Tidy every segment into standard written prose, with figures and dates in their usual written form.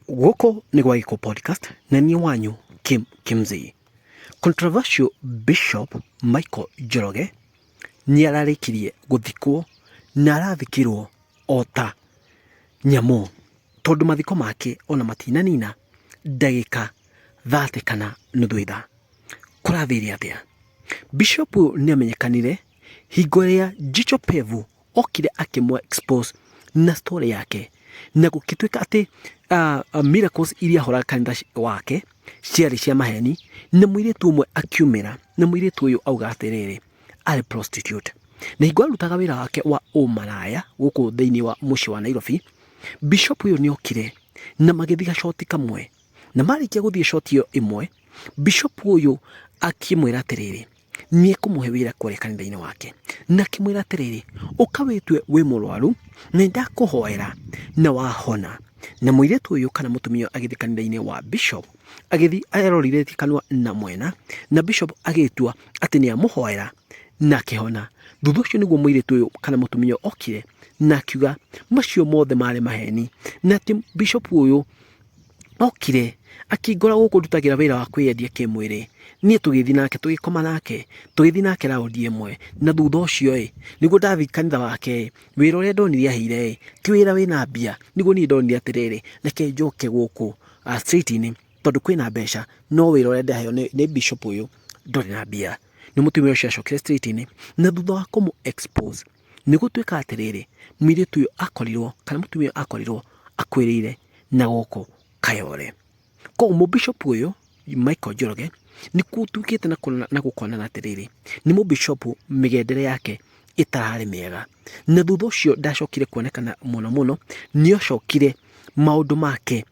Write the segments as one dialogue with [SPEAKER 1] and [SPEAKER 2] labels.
[SPEAKER 1] Gũkũ nĩ gwa Gĩkũ Podcast na niĩ wanyu Kim Kimzi. Controversial Bishop Michael Njoroge nĩ ararĩkirie gũthikwo na arathikirwo o ta nyamũ tondũ mathiko make ona matinanina ndagĩka 30 kana nuthu ithaa. Kũrathire atĩa? Bishop ũyũ nĩ amenyekanire hingo ĩrĩa Jicho Pevu okire akĩmũ expose na story yake na gũgĩtuĩka atĩ miracles iria ahoraga kanitha wake ciarĩ cia maheni, na mũirĩtu ũmwe akiumĩra na mũirĩtu ũyũ auga atĩrĩrĩ, arĩ prostitute na hingo arutaga wĩra wake wa ũmaraya gũkũ thĩinĩ wa mũciĩ wa Nairobi, bishop ũyũ nĩ okire na magĩthiĩ gacoti kamwe, na marĩkia gũthiĩ coti ĩyo ĩmwe, bishop ũyũ akĩmwĩra atĩrĩrĩ, nĩ ekũmũhe wĩra kũrĩa kanitha-inĩ wake. Na akĩmwĩra atĩrĩrĩ, ũka wĩtue wĩ mũrwaru, na nĩ ndakũhoera na wahona. Na mũirĩtu ũyũ kana mũtumia ũyũ agĩthiĩ kanitha-inĩ wa bishop, agĩthiĩ erorithĩtie kanua na mwena, na bishop agĩtua atĩ nĩ amũhoera na akĩhona. Thutha ũcio nĩguo mũirĩtu ũyũ kana mũtumia ũyũ okire na akiuga macio mothe marĩ maheni, na atĩ bishop ũyũ Okire akĩngora gũkũ ndutagĩra wĩra wa kwĩyendia kĩmwĩrĩ, niĩ tũgĩthiĩ nake tũgĩkoma nake, tũgĩthiĩ nake raundi ĩmwe, na thutha ũcio ĩ, nĩguo ndathiĩ kanitha wake ĩ, wĩra ũrĩa ndonire aheire ĩ, ti wĩra wĩna mbia, nĩguo niĩ ndonire atĩrĩrĩ, reke njoke gũkũ street -inĩ tondũ kwĩna mbeca, no wĩra ũrĩa ndaheo nĩ bishop ũyũ ndũrĩ na mbia. Nĩ mũtumia ũcio acokire street -inĩ, na thutha wa kũmũ expose nĩ gũtuĩka atĩrĩrĩ, mũirĩtu ũyũ akorirwo kana mũtumia ũyũ akorirwo akuĩrĩire na gũkũ Kayole. Koguo mũbishop ũyũ Michael Njoroge nĩ gũtuĩkĩte na gũkonana atĩrĩrĩ, nĩ mũbishop mĩgendere yake ĩtararĩ mĩega. Na thutha ũcio ndacokire kuonekana mũno mũno, nĩ acokire maũndũ make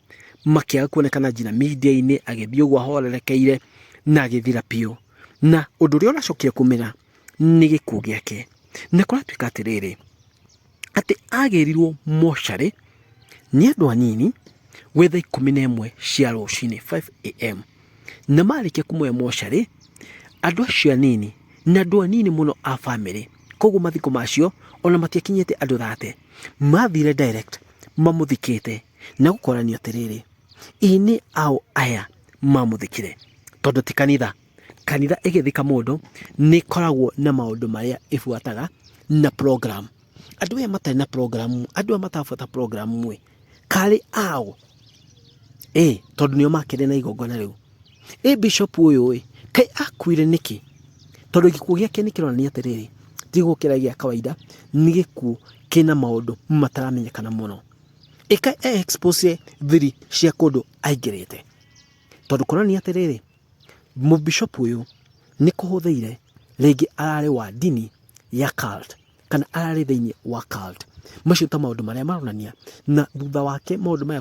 [SPEAKER 1] makĩaga kuonekana nginya media-inĩ, agĩthiĩ ũguo ahorerekeire na agĩthira biũ. Na ũndũ ũrĩa ũracokire kumĩra nĩ gĩkuũ gĩake. Na kũratuĩka atĩrĩrĩ, atĩ agĩrirwo mocarĩ nĩ andũ anini gwĩ thaa 11 cia rũcinĩ 5am, na marĩkia kũmuoya mocarĩ, andũ acio anini na andũ anini mũno a bamĩrĩ, koguo mathiko macio ona matiakinyĩte andũ 30, mathire direct mamũthikĩte na gũkoranio atĩrĩrĩ, ĩ nĩ aũ aya mamũthikire, tondũ ti kanitha. Kanitha ĩgĩthika mũndũ nĩ ĩkoragwo na maũndũ marĩa ĩbuataga na program. Andũ aya matarĩ na program, andũ aya matarabuata program ĩ, karĩ ao? Ĩ tondũ nĩo makĩrĩ na igongona rĩu. Ĩ bishop ũyũ ĩ, kaĩ akuire nĩkĩ? Tondũ gĩkuũ gĩake nĩ kĩronania atĩrĩrĩ, ti gĩkuũ kĩrĩa gĩa kawaida, nĩ gĩkuũ kĩna maũndũ mataramenyekana mũno. Ĩ kaĩ e expose thiri cia kũndũ aingĩrĩte? Tondũ kũronania atĩrĩrĩ, Mũbishop ũyũ nĩ kũhũthĩire rĩngĩ ararĩ wa ndini ya cult kana ararĩ thĩinĩ wa cult. Macio ta maũndũ marĩa maronania na thutha wake maũndũ maya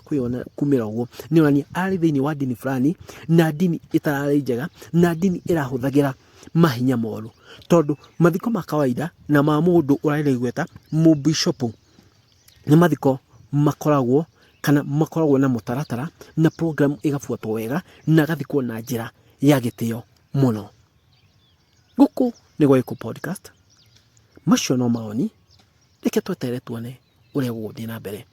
[SPEAKER 1] kumĩra ũguo nĩ onania ararĩ thĩinĩ wa ndini fulani na ndini ĩtararĩ njega na ndini ĩrahũthagĩra mahinya moru. Tondũ mathiko ma kawaida na ma mũndũ ũrarĩ na igweta mũbishop nĩ mathiko makoragwo kana makoragwo na mũtaratara na program ĩgabuatwo wega na agathikwo na njĩra ya gĩtĩo mũno. Gũkũ nĩ gwa Gĩkũ Podcast, macio no mawoni, reke tweterere tuone ũrĩa gũgũthiĩ na mbere.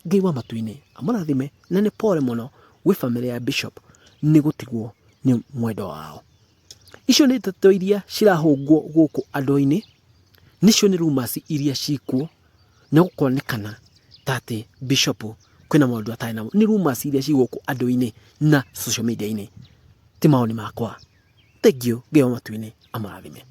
[SPEAKER 1] Ngai wa matu-inĩ amũrathime na nĩ pole mũno gwĩ bamĩrĩ ya Bishop nĩ gũtigwo nĩ mwendwa wao. Icio nĩ ndeto iria cirahũngwo gũkũ andũ-inĩ, nĩcio nĩ rumours iria ciĩkuo, na gũkonekana ta atĩ bishop kwĩna maũndũ atarĩ namo. Nĩ rumours iria ciĩ gũkũ andũ-inĩ na social media-inĩ, ti mawoni makwa. Thengiũ, Ngai wa matu-inĩ amũrathime.